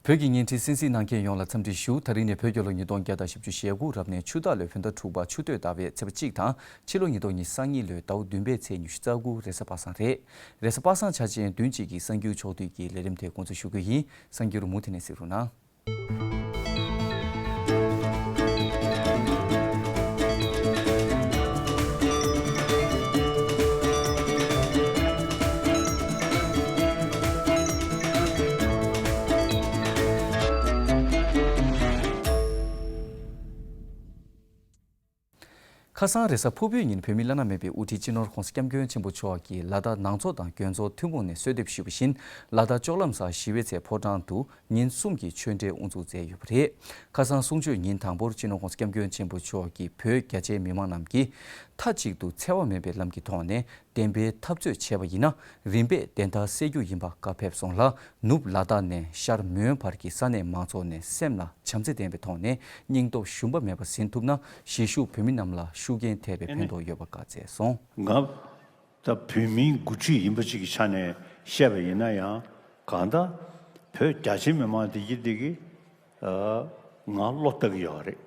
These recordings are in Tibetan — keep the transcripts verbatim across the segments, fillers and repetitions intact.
བོད་ཀྱི་བརྙན་འཕྲིན་གསན་གཟིགས་གནང་མཁན་ཡོངས་ལ་འཚམས་འདྲི་ཞུ། ད་རིང་ནི་བོད་རྒྱལ་ལོ་ཉིས་སྟོང་བརྒྱ་དང་བཞི་བཅུ་ཞེ་དགུ་རབ་གནས་ཆུ་སྟག་ལོའི་བོད་ཟླ་དྲུག་པ་ཆུ་སྟོད་ཟླ་བའི་ཚེས་པ་གཅིག་དང་ཕྱི་ལོ་ཉིས་སྟོང་ཉི་ཤུ་རྩ་གཉིས་ལོའི་ཟླ་བ་བདུན་པའི་ཚེས་ཉི་ཤུ་རྩ་དགུ་རེས་གཟའ་པ་སངས་རེད། རེས་གཟའ་པ་སངས་འཆར་ཅན་བདུན་གཅིག་གི་གསར་འགྱུར་ཕྱོགས་བསྡུས་ཀྱི་ལས་རིམ་དེ་འགོ་འཛུགས་ཞུ་གི་ཡིན། གསར་འགྱུར་མུ་མཐུད་ནས་གཟིགས་རོགས་གནང་། ཁ་སང་རེས་གཟའ་ཕུར་བུའི་ཉིན་བོད་མིའི་བླ་ན་མེད་པའི་དབུ་ཁྲིད་སྤྱི་ནོར་༸གོང་ས་༸སྐྱབས་མགོན་ཆེན་པོ་མཆོག་གིས་ལ་དྭགས་ནང་ཚོགས་དང་རྒྱུན་ཚོགས་ཐུན་མོང་ནས་གསོལ་འདེབས་ཞུས་པ་བཞིན། ལ་དྭགས་ལྕོག་ལམ་སར་ཞི་བའི་ཚལ་ཕོ་བྲང་དུ་ཉིན་གསུམ་གྱི་ཆོས་འབྲེལ་དབུ་འཛུགས་མཛད་ཡོད་པ་རེད། ཁ་སང་གསུང་ཆོས་ཉིན་དང་པོར་སྤྱི་ནོར་༸གོང་ས་༸སྐྱབས་མགོན་ཆེན་པོ་མཆོག་གིས་བོད་རྒྱ་ཆེའི་མི་མང་རྣམས་ཀྱིས་མཐའ་གཅིག་ཏུ་འཚེ་བ་མེད་པའི་ལམ་གྱི་ཐོག་ནས་བདེན་པའི་འཐབ་རྩོད་བྱས་པ་ཡིན་ན། རིམ་པས་བདེན་མཐའ་གསལ་རྒྱུ་ཡིན་པ་བཀའ་ཕེབས་སོང་ལ། ནུབ་ལ་དྭགས་ནས་ཤར་མོན་བར་གྱི་ས་གནས་མང་ཚོགས་ནས་སེམས་ལ་བྱམས་བརྩེ་ལྡན་པའི་ཐོག་ནས་སྙིང་སྟོབས་ཞུམ་པ་མེད་པ་ཟིན་ཐུབ་ན། གཞིས་བཞུགས་བོད་མི་རྣམས་ལ་ཤུགས་རྐྱེན་ཐེབས་པའི་ཕན་ཐོགས་ཡོད་པ་བཀའ་སྩལ་སོང་། ང་ད་བོད་མིའི་འགོ་ཁྲིད་ཡིན་པ་ཅིག་གི་ཆ་ནས་བཤད་པ་ཡིན་ན་ཡང་། གང་ལྟར་བོད་རྒྱ་ཆེ་མི་མང་དེ་གི་དེ་གི་ང་བློ་ལྟ་གི་ཡོད་རེད།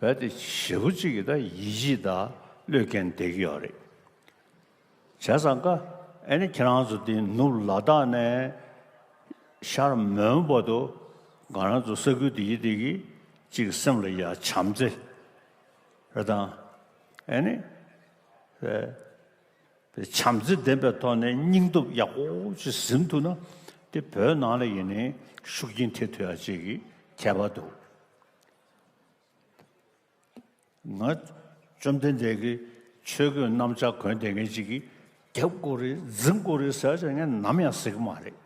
བོད་དེ་ཞེ་པོ་ཅིག་གི་ད་ཡིད་ཆེས་དང་བློས་འགེལ་བསྡད་ཀྱི་ཡོད་རེད། བྱས་ཙང་ཀ་ཨེ་ནི་ཁྱེད་རང་ཚོ་དེ་ནུབ་ལ་དྭགས་ནས་ཤར་མོན་བར་དུ་ང་རང་ཚོ་ས་ཁུལ་དེ་ཡི་དེ་གི་ཅིག་སེམས་ལ་ཡ་བྱམས་བརྩེ་རེད་དང་། ཨེ་ནི་བྱམས་བརྩེ་ལྡན་པའི་ཐོག་ནས་སྙིང་སྟོབས་ཡག་པོ་ཅིག་ཟིན་ཐུབ་ན། དེ་བོད་ནང་ལ་ཡིན་ནའི་ཤུགས་རྐྱེན་ཐེབས་ཐུབ་ཡ་ཅིག་གི་ཁྱད་པར་འདུག་ང་བཅོམ་ལྡན་འདས་ཀྱི་ཆོས་གོས་གནམ་ལྕགས་གོན་བསྡད་མཁན་ཅིག་གིས་རྒྱབ་དགོས་རེད། འཛིང་དགོས་རེད་ཟེར་བྱས་ངས་ནམ་ཡང་ཟེར་གྱི་མ་རེད།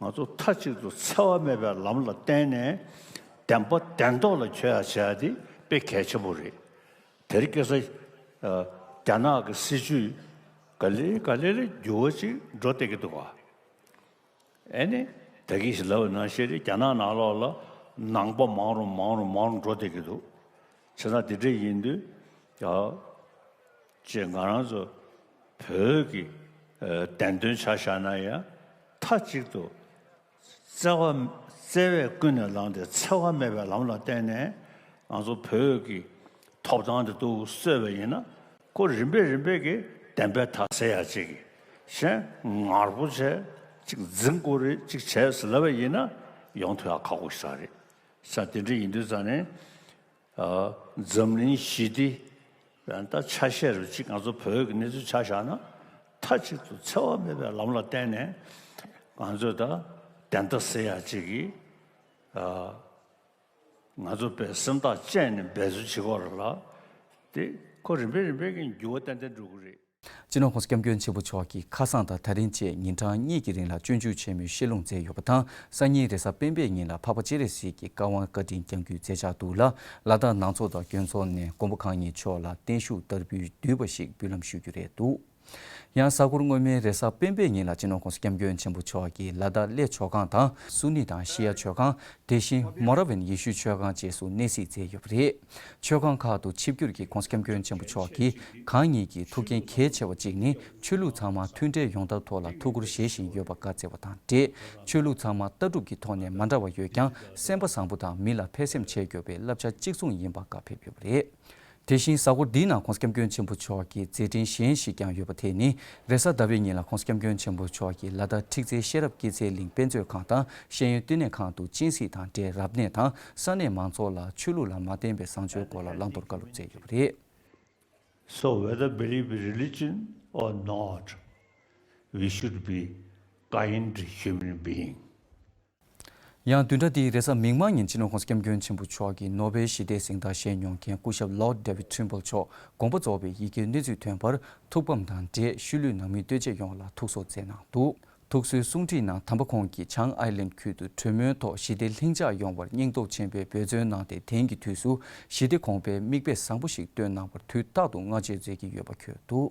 ང་ཚོ་མཐའ་གཅིག་ཏུ་འཚེ་བ་མེད་པའི་ལམ་ལ་བརྟེན་ནས་བདེན་པ་བདེན་ཐོག་ལ་འཁྱོལ་ཡ་བྱེད་ཡ་དེ་དཔེ་གལ་ཆེན་པོ་རེད། དེར་སྐྱེས་ས་རྒྱ་ནག་གི་སྲིད་བྱུས་ག་ལེ་ག་ལེ་ལ་འགྱུར་བ་ཅིག་འགྲོ་བསྡད་ཀྱི་འདུག་ག་ཨེ་ནི་ད་གིན་ཞིག་ལབ་པ་ནང་བཞིན་རེད། རྒྱ་ནག་ནང་ལོགས་ལ་ནང་པ་མང་རུ་མང་རུ་མང་རུ་འགྲོ་བསྡད་ཀྱི་འདུག་བྱས་ཙང་དེ་འདྲ་ཡིན་དུས་ཡ་ཅེས་ང་རང་ཚོ་བོད་ཀྱི་བདེན་དོན་ཆ་བཞག་ན་ཡང་མཐའ་གཅིག་ཏུ་བརྩེ་བ་བརྩེ་བས་ཀུན་ནས་བསླངས་ཏེ་འཚེ་བ་མེད་པའི་ལམ་ལ་བརྟེན་ནས་ང་ཚོ་བོད་ཀྱི་ཐོབ་ཐང་དེ་ཚོ་རྩོད་པ་ཡིན་ན། ཁོ་རིམ་པས་རིམ་པས་ཀྱི་བདེན་པའི་མཐའ་གསལ་ཡ་ཅིག་གཞན་ངར་པོ་བྱས་ཅིག་འཛིང་དགོས་རེད། ཅིག་བྱས་ཟེར་ལབ་པ་ཡིན་ན་ཡོང་ཐུབ་ཡ་ཁག་པོ་ཞིག་རེད། ས་དེ་འདྲ་ཡིན་དུས་ཙང་ནས་འཛམ་གླིང་ཞི་བདེ་ད་ཆ་ཤས་རུ་ཅིག་ང་ཚོ་བོད་ཀྱི་གནས་ཚུལ་ཆ་བཞག་ན་མཐའ་གཅིག་ཏུ་འཚེ་བ་མེད་པའི་ལམ་ལ་བརྟེན་ནས་ང་ཚོས་ད་བདེན་མཐའ་གསལ་ཡ་ཅིག་གི་ང་ཚོ་དཔེ་སེམས་ཐག་བཅད་ནས་འབད་རྩོལ་བྱེད་དགོས་རེད་ལ། དེ་ཁོ་རིམ་པས་རིམ་པས་ཀྱི་འགྱུར་བ་ཏན་ཏན་འགྲོ་གི་རེད། སྤྱི་ནོར་༸གོང་ས་༸སྐྱབས་མགོན་ཆེན་པོ་མཆོག་གིས་ཁ་སང་དང་ད་རིང་བཅས་ཉིན་གྲངས་གཉིས་ཀྱི་རིང་ལ་སྤྱོད་འཇུག་ཆེན་མོའི་བཤད་ལུང་མཛད་ཡོད་པ་དང་། སང་ཉིན་རེས་གཟའ་སྤེན་པའི་ཉིན་ལ་འཕགས་པ་སྤྱན་རས་གཟིགས་ཀྱི་བཀའ་དབང་བཀའ་དྲིན་བསྐྱང་རྒྱུའི་མཛད་འཆར་འདུག་ལ། ལ་དྭགས་ནང་ཚོགས་དང་དགོན་ཚོགས་ནས་མགོན་པོ་གང་ཉིད་མཆོག་ལ་བརྟན་བཞུགས་བསྟར་འབུལ་བསྡུས་པ་ཞིག་འབུལ་ལམ་ཞུ་རྒྱུ་རེད་འདུག་ཡང་གཟའ་འཁོར་སྔོན་མའི་རེས་གཟའ་སྤེན་པའི་ཉིན་ལ་སྤྱི་ནོར་༸གོང་ས་༸སྐྱབས་མགོན་ཆེན་པོ་མཆོག་གིས་ལ་དྭགས་གླེ་མཆོད་ཁང་དང་སུ་ནི་དང་ཤི་ཡ་མཆོད་ཁང་། དེ་བཞིན་མོ་ར་ཝན་ཡེ་ཤུའི་མཆོད་ཁང་བཅས་སུ་གནས་གཟིགས་མཛད་ཡོད་པ་རེད། མཆོད་ཁང་ཁག་ཏུ་ཆིབས་བསྒྱུར་གྱིས་༸གོང་ས་༸སྐྱབས་མགོན་ཆེན་པོ་མཆོག་གིས་གང་ཉིད་ཀྱི་ཐུགས་འགན་གལ་ཆེ་བ་གཅིག་ནི་ཆོས་ལུགས་ཚང་མ་མཐུན་འབྲེལ་ཡོང་ཐབས་ཐོག་ལ་ཐུགས་ཁུར་བཞེས་བཞིན་ཡོད་པ་བཀའ་སྩལ་བ་དང་འབྲེལ། ཆོས་ལུགས་ཚང་མ་ལྟ་གྲུབ་ཀྱི་ཐོག་ནས་མ་འདྲ་བ་ཡོད་ཀྱང་། སེམས་པ་བཟང་པོ་དང་མི་ལ་ཕན་སེམས་བྱེད་དགོས་པའི་བསླབ་བྱ་གཅིག་མཚུངས་ཡིན་པ་བཀའ་ཕེབས་ཡོད་པ་རེད། དེ་བཞིན་གཟའ་འཁོར་འདིའི་ནང་༸གོང་ས་༸སྐྱབས་མགོན་ཆེན་པོ་མཆོག་གི་མཛད་འཕྲིན་གཞན་ཞིག་ཀྱང་ཡོད་པ་དེ་ནི། རེས་གཟའ་ཟླ་བའི་ཉིན་ལ་༸གོང་ས་༸སྐྱབས་མགོན་ཆེན་པོ་མཆོག་གིས་ལ་དྭགས་ཁྲི་རྩེ་ཤེས་རབ་སྐྱེད་ཚལ་གླིང་དཔེ་མཛོད་ཁང་དང་ཤེས་ཡོན་བསྟི་གནས་ཁང་དུ་སྤྱན་གཟིགས་དང་འབྲེལ། རབ་གནས་དང་ས་གནས་མང་ཚོགས་ལ་ཆོས་ལུགས་ལ་མ་བརྟེན་པའི་བཟང་སྤྱོད་སྐོར་ལ་བླང་དོར་བཀའ་སློབ་སྩལ་ཡོད་པ་རེད། So whether believe in religion or not, we should be kind human being. ཡང་བདུན་ཕྲག་འདིའི་རེས་གཟའ་མིག་དམར་ཉིན་སྤྱི་ནོར་༸གོང་ས་༸སྐྱབས་མགོན་ཆེན་པོ་མཆོག་གིས་ནོ་བེལ་ཞི་བདེའི་གཟེངས་རྟགས་བཞེས་མྱོང་མཁན་སྐུ་ཞབས་Lord David Trimble་མཆོག་དགོངས་པ་རྫོགས་པའི་ཡི་གེ་གནས་ཚུལ་ཐོན་པར་ཐུགས་ཕམ་དང་འབྲེལ་ཤུལ་ལུས་ནང་མི་ལྟོས་བཅས་ཡོངས་ལ་ཐུགས་གསོ་སྩལ་གནང་འདུག་ཐུགས་གསོའི་གསུང་འཕྲིན་ནང་དམ་པ་ཁོང་གིས་བྱང་ཨའི་ལན་ཁུལ་དུ་གྲོས་མོལ་ཐོག་ཞི་བདེ་ལྷིང་འཇགས་ཡོང་བར་སྙིང་སྟོབས་ཆེན་པོས་འབད་བརྩོན་གནང་སྟེ་དེང་གི་དུས་སུ་ཞི་བདེ་གོང་འཕེལ་མིག་དཔེ་བཟང་པོ་ཞིག་སྟོན་གནང་བར་དུས་རྟག་ཏུ་བསྔགས་བརྗོད་མཛད་ཀྱི་ཡོད་པ་འཁོད་འདུག་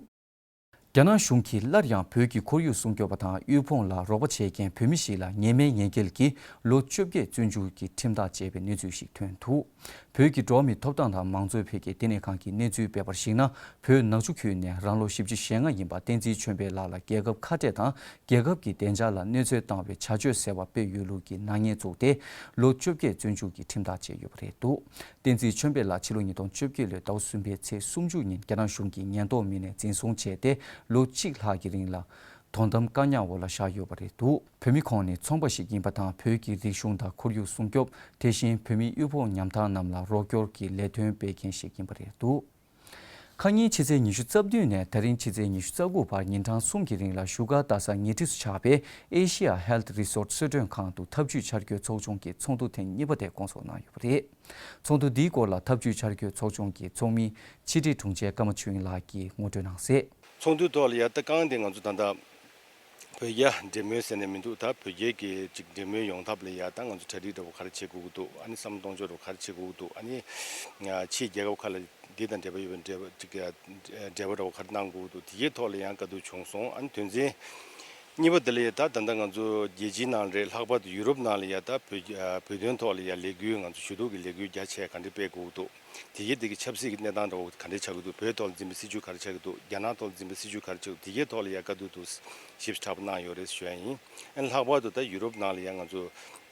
རྒྱ་ནག་གཞུང་གིས་སླར་ཡང་བོད་ཀྱི་ཁོར་ཡུག་སྲུང་སྐྱོབ་པ་དང་དབུལ་ཕོངས་ལ་རོགས་པ་བྱེད་མཁན་བོད་མི་ཞིག་ལ་ཉེས་མེད་ཉེས་འགེལ་གྱིས་ལོ་བཅོ་བརྒྱད་བཙོན་འཇུག་གི་ཁྲིམས་ཐག་བཅད་པའི་གནས་ཚུལ་ཞིག་ཐོན་འདུག་བོད་ཀྱི་འགྲོ་བ་མིའི་ཐོབ་ཐང་དང་མང་གཙོའི་འཕེལ་རྒྱས་ལྟེ་གནས་ཁང་གིས་གནས་ཚུལ་སྤེལ་བར་གཞིགས་ན། བོད་ནག་ཆུ་ཁུལ་ནས་རང་ལོ་བཞི་བཅུ་ཞེ་ལྔ་ཡིན་པ་བསྟན་འཛིན་ཆོས་འཕེལ་ལགས་ལ་རྒྱལ་ཁབ་ཁ་བྲལ་དང་རྒྱལ་ཁབ་ཀྱི་བདེ་འཇགས་ལ་གནོད་འཚེ་བཏང་བའི་བྱ་སྤྱོད་ཟེར་བ་སྤེལ་ཡོད་ལུགས་ཀྱི་ནག་ཉེས་བཙུགས་ཏེ། ལོ་བཅོ་བརྒྱད་བཙོན་འཇུག་གི་ཁྲིམས་ཐག་བཅད་ཡོད་པ་རེད་འདུག་བསྟན་འཛིན་ཆོས་འཕེལ་ལགས་ཕྱི་ལོ་ཉིས་སྟོང་བཅོ་བརྒྱད་ལོའི་ཟླ་བ་གསུམ་པའི་ཚེས་སུམ་ཅུ་ཉིན་རྒྱ་ནག་གཞུང་གིས་ཉེན་རྟོག་མི་སྣས་འཛིན་བཟུང་བྱས་ཏེ། ལོ་གཅིག་ལྷག་གི་རིང་ལ་དོ་དམ་བཀག་ཉར་འོག་ལ་བཞག་ཡོད་པ་རེད་འདུག་བོད་མི་ཁོངས་ནས་ཚོང་པ་ཞིག་ཡིན་པ་དང་། བོད་ཀྱི་རིག་གཞུང་དང་ཁོར་ཡུག་སྲུང་སྐྱོབ། དེ་བཞིན་བོད་མིའི་དབུལ་ཕོངས་ཉམ་ཐག་རྣམས་ལ་རོགས་སྐྱོར་གྱི་ལས་དོན་སྤེལ་མཁན་ཞིག་ཡིན་པ་རེད་འདུག་ཁ་ཉིན་ཕྱི་ཚེས་ཉི་ཤུ་རྩ་བདུན་ནས་ད་རིང་ཕྱི་ཚེས་ཉི་ཤུ་རྩ་དགུ་བར་ཉིན་གྲངས་གསུམ་གྱི་རིང་ལ་བཞུགས་སྒར་རྡ་སར་ཉེ་འཁྲིས་སུ་ཆགས་པའི་ཨེ་ཤི་ཡ་ཧེལ་ཐི་རི་སོར་ཊི་གསོལ་མགྲོན་ཁང་དུ་འཐབ་ཇུས་འཆར་འགོད་ཚོགས་ཆུང་གི་ཚོགས་འདུ་ཐེངས་གཉིས་པ་དེ་བསྐོང་ཚོགས་གནང་ཡོད་པ་རེད། ཚོགས་འདུ་འདིའི་སྐོར་ལ་འཐབ་ཇུས་འཆར་འགོད་ཚོགས་ཆུང་གི་ཚོགས་མི་ཕྱི་དྲིལ་དྲུང་ཆེ་ཀརྨ་ཆོས་དབྱིངས་ལགས་ཀྱིས་ངོ་སྤྲོད་གནང་གསལ། ཚོགས་འདུའི་ཐོག་ལ་ཡ་ད་གང་དེ་ང་ཚོ་ད་ལྟ་བོད་རྒྱ་འབྲེལ་མོལ་ཟེར་ནས་མི་འདུག་ད་བོད་རྒྱའི་གི་ཅིག་འབྲེལ་མོལ་ཡོང་ཐབས་ལ་ཡ་ད་ང་ཚོ་གྲ་སྒྲིག་འདྲ་བོ་ག་རེ་བྱེད་དགོས་ཀྱི་འདུག་ཨ་ནི་བསམ་བློ་གཏོང་ཕྱོགས་འདྲ་བོ་ག་རེ་བྱེད་དགོས་ཀྱི་འདུག་ཨ་ནི་ཕྱིའི་རྒྱལ་ཁབ་ཁག་ལ་འདི་དང་འབྲེལ་བ་ཡོད་པའི་འབྲེལ་བ་ཅིག་འབྲེལ་བ་འདྲ་བོ་ག་རེ་གནང་དགོས་ཀྱི་འདུག་དེ་གའི་ཐོག་ལ་ཡང་བཀའ་བསྡུར་བྱུང་སོང་། ཨ་ནི་དོན་ཚན་གཉིས་པ་དེ་ལ་ཡ་ད་ད་ལྟ་ང་ཚོ་རྒྱལ་སྤྱིའི་ནང་རེད། ལྷག་པར་དུ་ཡུ་རོབ་ནང་ལ་ཡ་ད་བོད་བོད་དོན་ཐོག་ལ་ཡ་ལས་འགུལ་ང་ཚོ་ཞུ་གཏུག་གི་ལས་འགུལ་རྒྱ་ཆེ་ག་འདྲ་སྤེལ་དགོས་ཀྱི་འདུག་དེ་གའི་དེ་གི་ཆབ་སྲིད་ཀྱི་གནས་སྟངས་འདྲ་བོ་ག་འདྲས་ཆགས་ཀྱི་འདུག་བོད་ཐོག་ལ་འཛིན་པའི་སྲིད་བྱུས་ག་རེ་ཆགས་ཀྱི་འདུག་རྒྱ་ནག་ཐོག་ལ་འཛིན་པའི་སྲིད་བྱུས་ག་རེ་ཆགས་ཀྱི་འདུག་དེ་གའི་ཐོག་ལ་ཡ་བཀའ་བསྡུར་དུ་ཞིབ་ཕྲ་པོ་གནང་ཡོད་རེད་ཞུ་ཡ་ཡིན། ཨ་ནི་ལྷག་པར་དུ་ད་ཡུ་རོབ་ནང་ལ་ཡ་ང་ཚོ་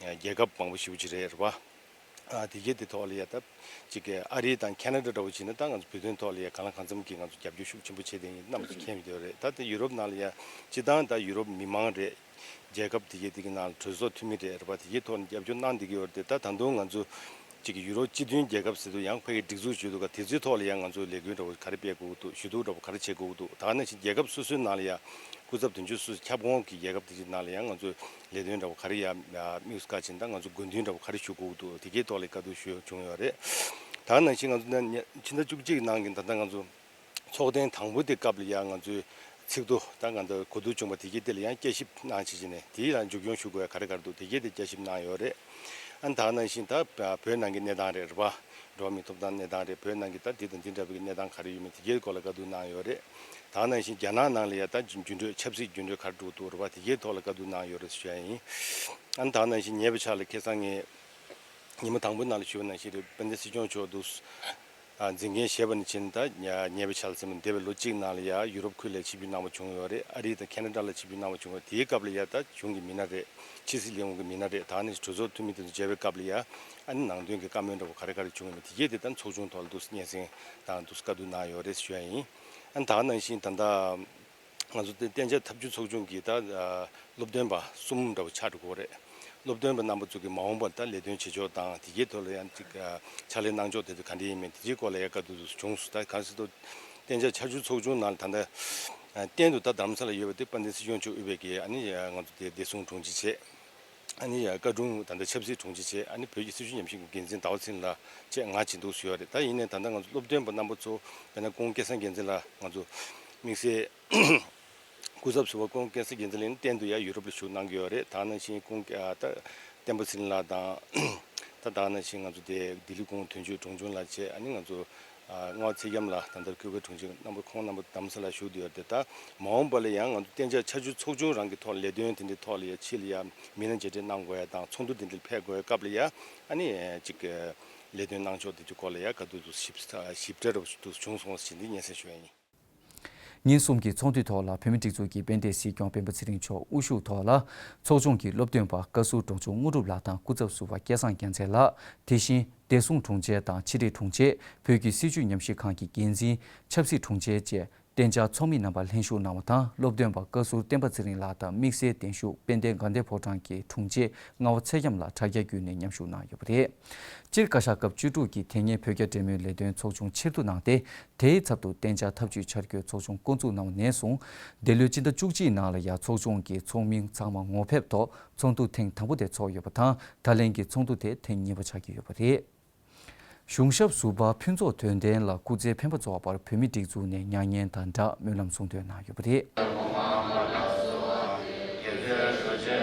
རྒྱལ་ཁབ་མང་པོ་ཞེ་པོ་ཅིག་རེད་རེད་པ། ཨ་དེ་གའི་དེ་ཐོག་ལ་ཡ་ད་ཅིག་གི་ཨ་རི་དང་ཁེ་ན་ཌ་འདྲ་བོ་བྱས་ན་ད་ང་ཚོ་བོད་དོན་ཐོག་ལ་ཡ་གང་ལ་གང་འཚམ་གྱིས་ང་ཚོ་རྒྱབ་སྐྱོར་ཤུགས་ཆེན་པོ་བྱས་ཏེ་ཡིན་རྣམ་པ་ཚོ་མཁྱེན་ཡོད་རེད། ད་དེ་ཡུ་རོབ་ནང་ལ་ཡ་སྤྱི་བཏང་ད་ཡུ་རོབ་མི་མང་རེད། རྒྱལ་ཁབ་དེ་གའི་དེ་གི་ནང་ལ་གྲོས་ཚོགས་འཐུས་མི་རེད་རེད་པ། དེ་གའི་ཐོག་ནས་རྒྱབ་སྐྱོར་གནང་བསྡད་ཀྱི་ཡོད་རེད་དེ། ད་ད་དུང་ང་ཚོ་གཅིག་གི་ཡུ་རོབ་སྤྱི་མཐུན་རྒྱལ་ཁབ་ཟེར་དུས་ཡང་ཕ་གི་སྒྲིག་འཛུགས་བྱེད་དུས་ག་དེ་ཚོའི་ཐོག་ལ་ཡང་ང་ཚོ་ལས་འགུལ་འདྲ་བོ་ག་རེ་སྤེལ་དགོས་འདུག་ཞུ་གཏུག་འདྲ་བོ་ག་རེ་བྱེད་དགོས་འདུག་ད་ག་ནང་བཞིན་རྒྱལ་ཁབ་སོ་སོའི་ནང་ལ་ཡང་སྐུ་ཚབ་དོན་གཅོད་སོ་སོའི་ཁྱབ་ཁོངས་ཀྱི་རྒྱལ་ཁབ་དེ་ཚོའི་ནང་ལ་ཡང་ང་ཚོས་ལས་དོན་འདྲ་བོ་ག་རེ་ཡང་དམིགས་སུ་བཀར་བྱས་ད་ང་ཚོ་དགོས་འདུན་འདྲ་བོ་ག་རེ་ཞུ་དགོས་འདུག་དེ་གའི་ཐོག་ལ་བཀའ་བསྡུར་ཞུ་བྱུང་ཡོད་རེད། ད་ག་ནང་བཞིན་ང་ཚོ་ཕྱི་ཟླ་བཅུ་གཅིག་གི་ནང་གི་ད་ལྟ་ང་ཚོ་ཚོགས་ཐེངས་དང་པོ་དེ་སྐབས་ལ་ཡང་ང་ཚོའི་ཚིག་ཐོ་ད་ང་ཚོ་གོ་བསྡུར་བྱུང་བ་དེ་གའི་དེ་ལ་ཡང་བསྐྱར་ཞིབ་གནང་བྱས་བྱས་ནས་དེའི་ལ་མཇུག་སྐྱོང་ཞུ་དགོས་ཡ་ག་རེ་ག་རེ་འདུག་དེ་གའི་དེ་བསྐྱར་ཞིབ་གནང་ཡོད་རེད། ཨ་ནི་ད་ག་ནང་བཞིན་ད་བོད་ནང་གི་གནས་སྟངས་རེད་རེད་པ། འགྲོ་བ་མིའི་ཐོབ་ཐང་གནས་སྟངས་རེད། བོད་ནང་གི་ད་འདི་དང་འདི་འདྲ་བའི་གནས་སྟངས་ག་རེ་ཡོད་མེད་དེ་གའི་སྐོར་ལ་བཀའ་བསྡུར་གནང་ཡོད་རེད། ད་ག་ནང་བཞིན་རྒྱ་ནག་ནང་ལ་ཡ་ད་འགྱུར་འགྲོས་ཆབ་སྲིད་འགྱུར་འགྲོས་ག་རེ་འགྲོ་གི་འདུག་རེད་པ། དེ་གའི་ཐོག་ལ་བཀའ་བསྡུར་གནང་ཡོད་རེད་ཞུ་ཡ་ཡིན། ཨ་ནི་ད་ག་ནང་བཞིན་ཉེ་བའི་ཆར་ལ་ཁ་སང་ངས་ཉི་མ་དང་པོའི་ནང་ལ་ཞུས་པ་ནང་བཞིན་རེད། དཔལ་ལྡན་སྲིད་སྐྱོང་མཆོག་འདུག་ཨ་འཛིན་མཁན་བཞེས་པ་ནས་བྱས་ནས་ད་ཉེ་བའི་ཆར་ལ་ཟེར་མི་འདས་པའི་ལོ་གཅིག་ནང་ལ་ཡ་ཡུ་རོབ་ཁུལ་ལ་ཆིབས་བསྒྱུར་གནང་བ་བྱུང་ཡོད་རེད། ཨ་རི་དང་ཁེ་ན་ཌ་ལ་ཆིབས་བསྒྱུར་གནང་བ་བྱུང་ཡོད་རེད། དེའི་སྐབས་ལ་ཡ་ད་གཞུང་གི་མི་སྣ་རེད། ཕྱི་སྲིད་ལས་ཁུངས་ཀྱི་མི་སྣ་རེད། ད་ནི་གྲོས་ཚོགས་འཐུས་མི་དེ་ཚོ་མཇལ་བའི་སྐབས་ལ་ཡ་ཨ་ནི་ནང་དོན་གྱི་བཀའ་མོལ་འདྲ་བོ་ག་རེ་ག་རེ་བྱུང་ཡོད་མེད་དེ་གས་དེ་ད་ཚོགས་ཆུང་ཐོག་ལ་འདུག་སྙན་སེང་དང་འདུག་བཀའ་བསྡུར་གནང་ཡོད་རེད་ཞུ་ཡ་ཡིན། ཨ་ནི་ད་ག་ནང་བཞིན་ད་ལྟ་ང་ཚོ་དེ་གཏན་འཇགས་ཐབས་ཇུས་ཚོགས་ཆུང་གི་ད་ཨ་སློབ་སྟོན་པ་གསུམ་འདྲ་བོ་ཆགས་འགྲོ་གི་ཡོད་རེད། སློབ་སྟོན་པ་རྣམ་པ་ཚོ་གི་མ་འོངས་པར་ད་ལས་དོན་བྱེད་ཕྱོགས་དང་དེ་གའི་ཐོག་ལ་ཡང་ཅིག་ཨ་ཕྱག་ལས་གནང་ཕྱོགས་དེ་ཚོ་ག་འདྲ་ཡིན་མིན་དེ་ཚོའི་སྐོར་ལ་ཡང་བཀའ་བསྡུར་དེ་ཚོ་བྱུང་སོང་། ད་གང་ཟེར་དུས་གཏན་འཇགས་ཆབ་སྲིད་ཚོགས་ཆུང་ནང་ལ་ད་ལྟ་ཨ་གཏན་དུ་ད་རྡ་རམ་ས་ལ་ཡོད་པ་དེ་དཔལ་ལྡན་སྲིད་སྐྱོང་མཆོག་དབུས་པའི་གི་ཨ་ནི་ང་ཚོ་དེ་བདེ་སྲུང་དྲུང་ཆེ་བྱས། ཨ་ནི་ཡ་བཀའ་དྲུང་ད་ལྟ་ཆབ་སྲིད་དྲུང་ཆེ་བྱས། ཨ་ནི་བོད་ཀྱི་སྲིད་བྱུས་ཉམས་ཞིབ་ཀྱི་འགན་འཛིན་ཟླ་བ་ཚེ་རིང་ལགས་བཅས་ང་བྱེད་འདུག་ཞུ་ཡོད་རེད། ད་ཡིན་ནའི་ད་ལྟ་ང་ཚོ་སློབ་སྟོན་པ་རྣམ་པ་ཚོ་དཔེར་ན་སྐུ་ངོ་སྐལ་བཟང་རྒྱལ་མཚན་ལགས་ང་ཚོ་དམིགས་བསལ་སྐུ་ཚབ་ཟུར་པ་སྐུ་ངོ་སྐལ་བཟང་རྒྱལ་མཚན་ལགས་ནི་གཏན་དུ་ཡ་ཡུ་རོབ་ལ་བཞུགས་གནང་གི་ཡོད་རེད། ད་ནང་བཞིན་སྐུ་ངོ་ད་བསྟན་པ་ཚེ་རིང་ལགས་དང་། ད་ད་ནང་བཞིན་ང་ཚོ་དེ་ལྡི་ལི་སྐུ་ངོ་དོན་གཅོད་གྲོང་ཆུང་ལགས་བཅས། ཨ་ནི་ང་ཚོ་ཨ་རྔ་བ་ཚེ་རྒྱམ་ལགས་ད་ལྟ་ཁུལ་ཁའི་དྲུང་ཆེ་རྣམ་པ་ཁོང་རྣམ་པ་རྡ་རམ་ས་ལར་བཞུགས་བསྡད་ཡོད་རེད། ད་མ་འོངས་པ་ལ་ཡང་ང་ཚོ་གཏན་འཇགས་ཆབ་སྲིད་ཚོགས་ཆུང་རང་གི་ཐོག་ལས་དོན་དེ་འདྲའི་ཐོག་ལ་ཡ་ཕྱི་ལ་ཡ་མི་སྣ་མཇལ་འཕྲད་གནང་དགོས་ཡ་དང་ཚོགས་འདུ་དེ་འདྲ་ལ་ཕེབས་དགོས་ཡ་སྐབས་ལ་ཡ་ཨ་ནི་ཅིག་ལས་དོན་གནང་ཕྱོགས་དེ་ཚོའི་སྐོར་ལ་ཡ་བཀའ་བསྡུར་དུ་ཞིབ་ཞིབ་ཕྲ་རུ་བྱུང་སོང་ཞེས་འདི་སྙན་སེང་ཞུ་ཡ་ཡིན། ཉིན་གསུམ་གྱི་ཚོགས་འདུའི་ཐོག་ལ་བོད་མིའི་སྒྲིག་འཛུགས་ཀྱི་དཔལ་ལྡན་སྲིད་སྐྱོང་སྤེན་པ་ཚེ་རིང་མཆོག་དབུ་བཞུགས་ཐོག་ལ་ཚོགས་ཆུང་གི་སློབ་སྟོན་པ་བཀའ་ཟུར་འབྲོང་ཆུང་དངོས་གྲུབ་ལགས་དང་སྐུ་ཚབ་ཟུར་པ་སྐལ་བཟང་རྒྱལ་མཚན་ལགས། དེ་བཞིན་བདེ་སྲུང་དྲུང་ཆེ་དང་ཕྱི་དྲིལ་དྲུང་ཆེ། བོད་ཀྱི་སྲིད་བྱུས་ཉམས་ཞིབ་ཁང་གི་འགན་འཛིན། ཆབ་སྲིད་དྲུང་ཆེ་བཅས་གཏན་འཇགས་ཚོགས་མི་རྣམ་པ་ལྷན་ཞུགས་གནང་བ་དང་། སློབ་སྟོན་པ་བཀའ་ཟུར་བསྟན་པ་ཚེ་རིང་ལགས་དང་དམིགས་བསལ་གདན་ཞུ་དཔལ་ལྡན་དགའ་ལྡན་ཕོ་བྲང་གི་དྲུང་ཆེ་རྔ་བ་ཚེ་རྒྱམ་ལགས་དྲ་རྒྱ་བརྒྱུད་ནས་མཉམ་ཞུགས་གནང་ཡོད་པ་རེད། སྤྱིར་བཀའ་ཤག་སྐབས་བཅུ་དྲུག་གི་དེ་སྔའི་བོད་རྒྱ་འབྲེལ་མོལ་ལས་དོན་ཚོགས་ཆུང་ཕྱིར་བསྡུ་གནང་སྟེ། དེའི་ཚབ་ཏུ་གཏན་འཇགས་ཐབས་ཇུས་འཆར་འགོད་ཚོགས་ཆུང་བསྐོང་ཚོགས་གནང་བ་ནས་བཟུང་། འདི་ལོའི་སྤྱི་ཟླ་བཅུ་གཅིག་ནང་ལ་ཡང་ཚོགས་ཆུང་གི་ཚོགས་མི་ཚང་མ་ངོ་ཕེབས་ཐོག་ཚོགས་འདུ་ཐེངས་དང་པོ་དེ་ཚོགས་ཡོད་པ་དང་། ད་ལན་གྱི་ཚོགས་འདུ་དེ་ཐེངས་གཉིས་པ་ཆགས་ཀྱི་ཡོད་པ་རེད། གཞུང་ཞབས་ཟུར་པ་ཕུན་ཚོགས་དོན་ལྡན་ལགས་སྐུ་ཚེ་འཕེན་པ་རྫོགས་པར་བོད་མིའི་སྒྲིག་འཛུགས་ནས་མྱ་ངན་དང་སྦྲགས་སྨོན་ལམ་གསུང་འདོན་གནང་ཡོད་པ་རེད།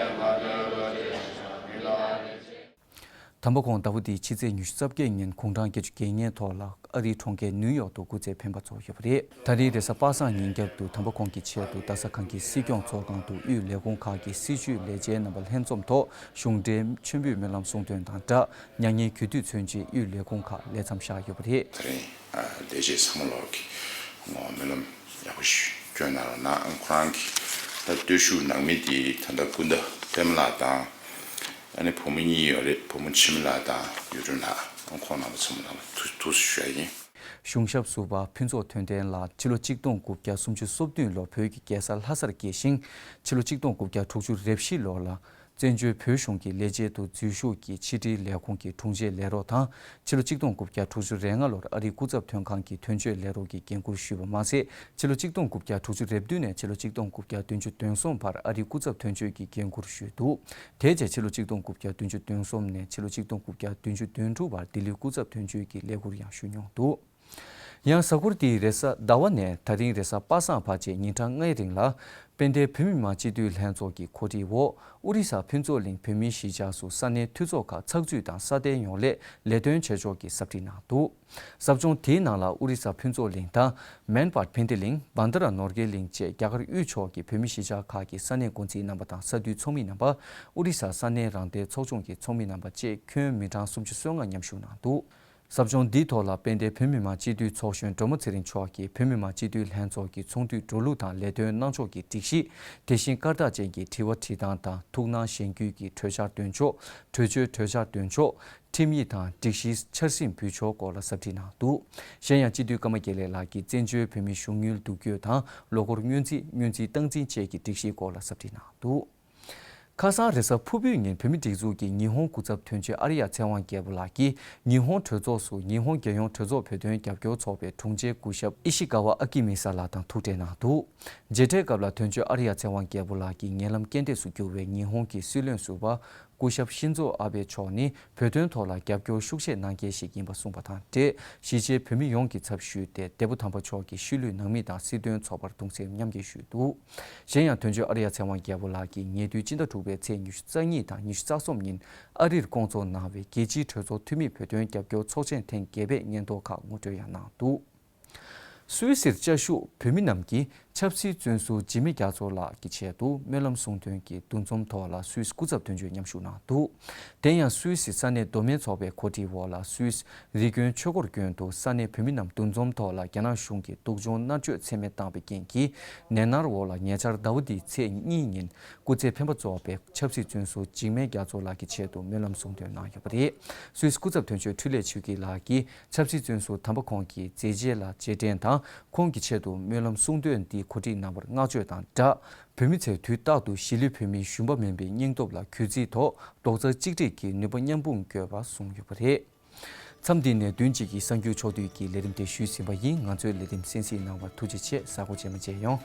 དམ་པ་ཁོང་ཟླ་བ་འདིའི་ཕྱི་ཚེས་ཉི་ཤུ་རྩ་བརྒྱད་ཉིན་དགུང་གྲངས་བརྒྱད་ཅུ་གྱ་ལྔའི་ཐོག་ལ་ཨ་རིའི་གྲོང་ཁྱེར་ནིའུ་ཡོག་ཏུ་སྐུ་ཚེ་འཕེན་པ་རྫོགས་ཡོད་པ་རེད། ད་རིང་རེས་གཟའ་པ་སངས་ཉིན་རྒྱབ་ཏུ་དམ་པ་ཁོང་གི་ཆེད་དུ་རྡ་ས་གངས་སྐྱིད་སྲིད་སྐྱོང་ཚོགས་ཁང་དུ་དབུས་ལས་ཁུངས་ཁག་གི་སྲིད་བྱུས་ལས་བྱེད་རྣམ་པ་ལྷན་འཛོམས་ཐོག་གཞུང་འབྲེལ་མཆོད་འབུལ་སྨོན་ལམ་གསུང་འདོན་དང་སྦྲགས། མྱ་ངན་གུས་འདུད་མཚོན་ཆེད་དབུས་ལས་ཁུངས་ཁག་ལས་མཚམས་བཞག་ཡོད་པ་རེད། དེ་རིང་ལས་བྱེད་ཚང་མ་ལོག་གི་ངོ་སྨོན་ལམ་ཡག་པོ་ཞིག་སྐྱོན་གནང་རོགས་གནང་། ཁོ་རང་གི་ད་སྟོད་ཤུགས་ནང་མི་དེ་ད་ལྟ་སྐུ་ཟླ་པད་མ་ལགས་དང་། ཨ་ནི་བུ་མོ་གཉིས་ཡོད་རེད། བུ་མོ་འཆི་མེད་ལགས་དང་ཡུལ་སྒྲོན་ལགས། ཁོང་རྣམ་པ་ཚང་མ་ལ་ཐུགས་ཐུགས་སུ་ཞུ་ཡ་ཡིན། གཞུང་ཞབས་ཟུར་པ་ཕུན་ཚོགས་དོན་ལྡན་ལགས་ཕྱི་ལོ་ཆིག་སྟོང་དགུ་བརྒྱ་སུམ་ཅུ་སོ་བདུན་ལོར་བོད་ཀྱི་རྒྱལ་ས་ལྷ་སར་སྐྱེས་ཤིང་། ཕྱི་ལོ་ཆིག་སྟོང་དགུ་བརྒྱ་དྲུག་ཅུ་རེ་བཞི་ལོར་ལ་བཙན་བྱོལ་བོད་གཞུང་གི་ལས་བྱེད་དུ་འཛུལ་ཞུགས་ཀྱིས་ཕྱི་དྲིལ་ལས་ཁུངས་ཀྱི་དྲུང་ཆེ་ལས་རོགས་དང་། ཕྱི་ལོ་ཆིག་སྟོང་དགུ་བརྒྱ་དྲུག་ཅུ་རེ་ལྔ་ལོར་ཨ་རིའི་སྐུ་ཚབ་དོན་ཁང་གི་དོན་གཅོད་ལས་རོགས་ཀྱི་འགན་འཁུར་ཞུས་པ་མ་ཟད། ཕྱི་ལོ་ཆིག་སྟོང་དགུ་བརྒྱ་དྲུག་ཅུ་རེ་བདུན་ནས་ཕྱི་ལོ་ཆིག་སྟོང་དགུ་བརྒྱ་བདུན་ཅུ་དོན་གསུམ་བར་ཨ་རིའི་སྐུ་ཚབ་དོན་གཅོད་ཀྱི་འགན་འཁུར་ཞུས་འདུག་དེའི་རྗེས་ཕྱི་ལོ་ཆིག་སྟོང་དགུ་བརྒྱ་བདུན་ཅུ་དོན་གསུམ་ནས་ཕྱི་ལོ་ཆིག་སྟོང་དགུ་བརྒྱ་བདུན་ཅུ་དོན་དྲུག་བར་ལྡི་ལིའི་སྐུ་ཚབ་དོན་གཅོད་ཀྱི་ལས་འཁུར་ཡང་ཞུས་མྱོང་འདུག་ཡང་གཟའ་འཁོར་འདིའི་རེས་གཟའ་ཟླ་བ་ནས་ད་རིང་རེས་གཟའ་པ་སངས་བར་བཅས་ཉིན་གྲངས་ལྔའི་རིང་ལ། དཔལ་ལྡན་བོད་མི་མང་སྤྱི་འཐུས་ལྷན་ཚོགས་ཀྱི་གོ་སྒྲིག་འོག་ཨོ་རི་ས་ཕུན་ཚོགས་གླིང་བོད་མིའི་གཞིས་ཆགས་སུ་ས་གནས་འཐུས་ཚོགས་ཁག་ཚགས་ཚུད་དང་སྲ་བརྟན་ཡོང་སླད་ལས་དོན་བྱེད་ཕྱོགས་ཀྱི་ཟབ་ཁྲིད་གནང་འདུག་ཟབ་སྦྱོང་དེའི་ནང་ལ་ཨོ་རི་ས་ཕུན་ཚོགས་གླིང་དང་། མན་པར་ཕན་བདེ་གླིང་། བྷན་དྷ་ར་ནོར་གྷལ་གླིང་བཅས་རྒྱ་གར་དབུས་ཕྱོགས་ཀྱི་བོད་མི་གཞིས་ཆགས་ཁག་གི་ས་གནས་འགོ་འཛིན་རྣམ་པ་དང་ས་འཐུས་ཚོགས་མི་རྣམ་པ། ཨོ་རི་ས་ས་གནས་རང་བདེན་ཚོགས་ཆུང་གི་ཚོགས་མི་རྣམ་པ་བཅས་ཁྱོན་མི་གྲངས་སུམ་ཅུ་སོ་ལྔ་མཉམ་ཞུགས་གནང་འདུག་ཟབ་སྦྱོང་འདིའི་ཐོག་ལ་དཔལ་ལྡན་བོད་མི་མང་སྤྱི་འཐུས་ཚོགས་གཞོན་སྒྲོལ་མ་ཚེ་རིང་མཆོག་གིས་བོད་མི་མང་སྤྱི་འཐུས་ལྷན་ཚོགས་ཀྱི་ཚོགས་འདུའི་འགྲོ་ལུགས་དང་ལས་དོན་གནང་ཕྱོགས་ཀྱི་སྒྲིག་གཞི། དེ་བཞིན་སྐར་རྟགས་ཅན་གྱི་དྲི་བ་དྲིས་སྟངས་དང་ཐུགས་སྣང་གཞེན་སྐུལ་གྱི་གྲོས་འཆར་འདོན་ཕྱོགས། གྲོས་ཆོད་གྲོས་འཆར་འདོན་ཕྱོགས། ཁྲིམས་ཡིག་དང་སྒྲིག་གཞིའི་འཆར་ཟིན་འབུལ་ཕྱོགས་སྐོར་ལ་ཟབ་ཁྲིད་གནང་འདུག་གཞན་ཡང་སྤྱི་འཐུས་ཀརྨ་དགེ་ལེགས་ལགས་ཀྱིས་བཙན་བྱོལ་བོད་མིའི་གཞུང་དངུལ་བསྡུ་སྐྱོད་དང་ལོ་འཁོར་སྔོན་རྩིས། སྔོན་རྩིས་སྟངས་འཛིན་བཅས་ཀྱི་སྒྲིག་གཞིའི་སྐོར་ལ་ཟབ་ཁྲིད་གནང་འདུག་ཁ་སང་རེས་གཟའ་ཕུར་བུའི་ཉིན་བོད་མིའི་སྒྲིག་འཛུགས་ཀྱི་ཉི་ཧོང་སྐུ་ཚབ་དོན་གཅོད་ཨར་ཡ་ཚེ་དབང་རྒྱལ་པོ་ལགས་ཀྱིས་ཉི་ཧོང་གྲོས་ཚོགས་སུ་ཉི་ཧོང་རྒྱལ་ཡོངས་གྲོས་ཚོགས་བོད་དོན་རྒྱབ་སྐྱོར་ཚོགས་པའི་དྲུང་ཆེ་སྐུ་ཞབས་ཨི་ཤི་ག་ཝ་ཨ་ཀི་མི་ས་ལགས་དང་ཐུག་འཕྲད་གནང་འདུག་མཇལ་འཕྲད་སྐབས་ལ་དོན་གཅོད་ཨར་ཡ་ཚེ་དབང་རྒྱལ་པོ་ལགས་ཀྱི་ཉེ་ལམ་རྐྱེན་འདས་སུ་གྱུར་བའི་ཉི་ཧོང་གི་སྲིད་བློན་ཟུར་པ་སྐུ་ཞབས་ཤིན་ཛོ་ཨ་བྷེ་མཆོག་ནི་བོད་དོན་ཐོག་ལ་རྒྱབ་སྐྱོར་ཤུགས་ཆེ་གནང་མཁན་ཞིག་ཡིན་པ་གསུངས་པ་དང་འབྲེལ། གཞིས་བྱེས་བོད་མི་ཡོངས་ཀྱི་ཚབ་ཞུས་ཏེ་འདས་པོ་དམ་པ་མཆོག་གི་ཤུལ་ལུས་ནང་མི་དང་སྲིད་དོན་ཚོགས་པར་གདུང་སེམས་མཉམ་སྐྱེད་ཞུས་འདུག་གཞན་ཡང་དོན་གཅོད་ཨར་ཡ་ཚེ་དབང་རྒྱལ་པོ་ལགས་ཀྱིས་ཉེ་དུས་སྤྱི་ཟླ་དྲུག་པའི་ཚེས་ཉི་ཤུ་རྩ་གཉིས་དང་ཉི་ཤུ་རྩ་གསུམ་ཉིན་ཨ་རིར་བསྐོང་ཚོགས་གནང་བའི་རྒྱལ་སྤྱིའི་གྲོས་ཚོགས་འཐུས་མིའི་བོད་དོན་རྒྱབ་སྐྱོར་ཚོགས་ཆེན་ཐེངས་བརྒྱད་པའི་སྙན་ཐོ་ཁག་ངོ་སྤྲོད་ཡང་གནང་འདུག་སུད་སིར་བཅའ་བཞུགས་བོད་མི་རྣམས་ཀྱིས་ཆབ་སྲིད་བཙོན་ཟུར་འཇིགས་མེད་རྒྱ་མཚོ་ལགས་ཀྱི་ཆེད་དུ་སྨོན་ལམ་གསུང་འདོན་གྱི་འདུ་འཛོམས་ཐོག་ལ་སུད་སི་སྐུ་ཚབ་དོན་གཅོད་མཉམ་ཞུགས་གནང་འདུག་དེ་ཡང་སུད་སི་ས་གནས་མདོ་སྨད་ཚོགས་པའི་གོ་སྒྲིག་འོག་ལ་སུད་སི་རི་དགོན་ཆོས་འཁོར་དགོན་དུ་ས་གནས་བོད་མི་རྣམས་འདུ་འཛོམས་ཐོག་ལ་རྒྱ་ནག་གཞུང་གིས་སྡུག་སྦྱོང་མནར་གཅོད་ཚད་མེད་བཏང་བའི་རྐྱེན་གྱིས་ནད་མནར་འོག་ལ་ཉེ་ཆར་ཟླ་བ་འདིའི་ཚེས་གཉིས་ཉིན་སྐུ་ཚེ་འཕེན་པ་རྫོགས་པའི་ཆབ་སྲིད་བཙོན་ཟུར་འཇིགས་མེད་རྒྱ་མཚོ་ལགས་ཀྱི་ཆེད་དུ་སྨོན་ལམ་གསུང་འདོན་གནང་ཡོད་པ་རེད། སུད་སི་སྐུ་ཚབ་དོན་གཅོད་འཕྲིན་ལས་ཆོས་སྐྱིད་ལགས་ཀྱིས་ཆབ་སྲིད་བཙོན་ཟུར་དམ་པ་ཁོང་གི་མཛད་རྗེས་ལ་རྗེས་དྲན་དང་ཁོང་གི་ཆེད་དུ་སྨོན་ལམ་གསུང་འདོན་འདི་གོ་སྒྲིག་གནང་བར་བསྔགས་བརྗོད་དང་སྦྲགས། བོད་མི་ཚོས་དུས་རྟག་ཏུ་གཞིས་ལུས་བོད་མིའི་ཞུམ་པ་མིན་པའི་སྙིང་སྟོབས་ལ་གུས་བརྩི་ཐོག་རྡོག་རྩ་གཅིག་སྒྲིལ་གྱིས་ནུས་པ་མཉམ་སྤུངས་དགོས་པ་གསུངས་ཡོད་པ་རེད། མཚམས་འདི་ནས་བདུན་གཅིག་གི་གསར་འགྱུར་ཕྱོགས་བསྡུས་ཀྱི་ལས་རིམ་དེ་ཞུས་ཟིན་པ་ཡིན། ང་ཚོའི་ལས་རིམ་གསན་གཟིགས་གནང་བར་ཐུགས་རྗེ་ཆེ། གཟའ་འཁོར་རྗེས་མ་མཇལ་ཡོང་།